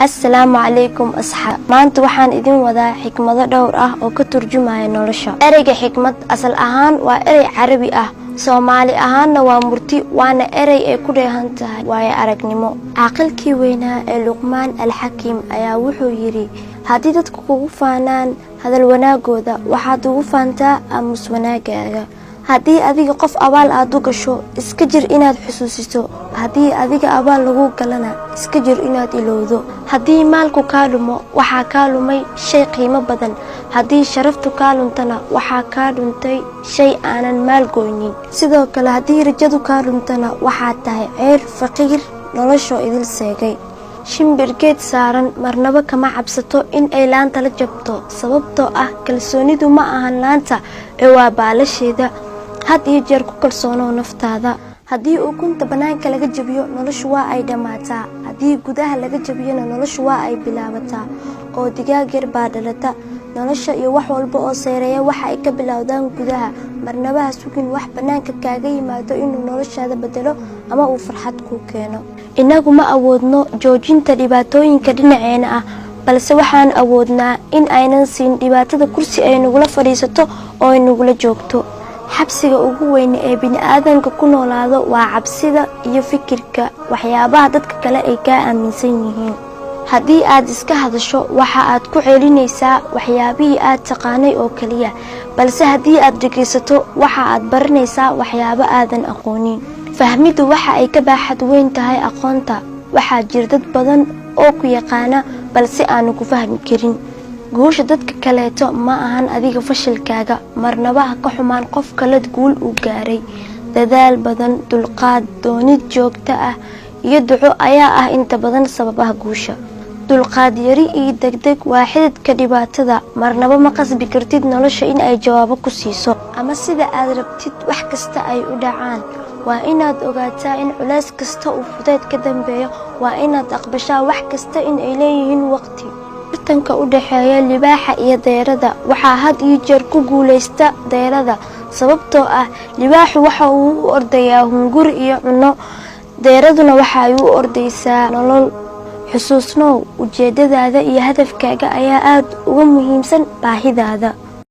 Assalaamu calaykum asxaab. Maanta waxaan idin wadaa xikmado dhowr ah oo ka turjumaya nolosha. Ereyga xikmad asal ahaan waa erey Carabi ah, Soomaali ahaanna waa murti, waana erey ay ku dheehan tahay waayo aragnimo. Caaqilkii weynaa ee Luqmaan Alxakiim ayaa wuxuu yidhi: "Haddii dadku kugu faanaan hadal wanaagooda, waxaad ugu faantaa aamus wanaagaaga." Haddii adiga qof abaal aad u gasho, iska jir inaad xusuusiso. Haddii adiga abaal lagu galana, iska jir inaad ilowdo. Haddii maalku kaa lumo, waxaa kaa lumay shay qiimo badan. Haddii sharaftu kaa luntana, waxaa kaa dhuntay shay aanan maal goynin. Sidoo kale, haddii rajadu kaa luntana, waxaad tahay ceer faqiir noloshoo idil seegay. Shimbir geed saaran marnaba kama cabsato in ay laanta la jabto, sababtoo ah kalsoonidu ma ahan laanta ee waa baalasheeda. Had iyo jeer ku kalsoonow naftaada. Haddii ukunta bannaanka laga jabiyo, noloshu waa ay dhammaataa. Haddii gudaha laga jabiyona, noloshu waa ay bilaabataa oo digaag yar baa dhalata. Nolosha iyo wax walba oo seyreeya waxa ay ka bilowdaan gudaha. Marnaba ha sugin wax bannaanka kaaga yimaado inuu noloshaada bedelo ama uu farxad kuu keeno. Innagu ma awoodno joojinta dhibaatooyinka dhinaceena ah, balse waxaan awoodnaa in aynan siin dhibaatada kursi ay nagula fadhiisato oo ay nagula joogto. Xabsiga ugu weyn ee bini'aadanka ku noolaado waa cabsida iyo fikirka waxyaabaha dadka kale ay kaa aaminsan yihiin. Haddii aad iska hadasho, waxa aad ku ceelinaysaa waxyaabihii aad taqaanay oo keliya, balse haddii aad dhegaysato, waxa aad baranaysaa waxyaabo aadan aqoonin. Fahmiddu waxa ay ka baaxad weyn tahay aqoonta. Waxaa jira dad badan oo ku yaqaana, balse aanu ku fahmi karin. Guusha dadka kaleeto ma ahan adiga fashilkaaga. Marnaba ha ka xumaan qof kale guul uu gaaray. Dadaal badan, dulqaad, doonid joogto ah iyo duco ayaa ah inta badan sababaha guusha. Dulqaad yari iyo degdeg waa xididka dhibaatada. Marnaba ma qasbi kartid nolosha in ay jawaabo ku siiso ama sida aad rabtid wax kasta ay u dhacaan. Waa inaad ogaataa in culays kasta uu fudayd ka dambeeyo. Waa inaad aqbashaa wax kasta in ay leeyihiin waqti. Tartanka u dhexeeya libaaxa iyo deerada, waxaa had iyo jeer ku guuleysta deerada, sababtoo ah libaaxu waxa uu u ordayaa hunguri iyo cunno, deeraduna waxa ay u ordaysaa nolol. Xusuusnow, ujeedadaada iyo hadafkaaga ayaa aada uga muhiimsan baahidaada.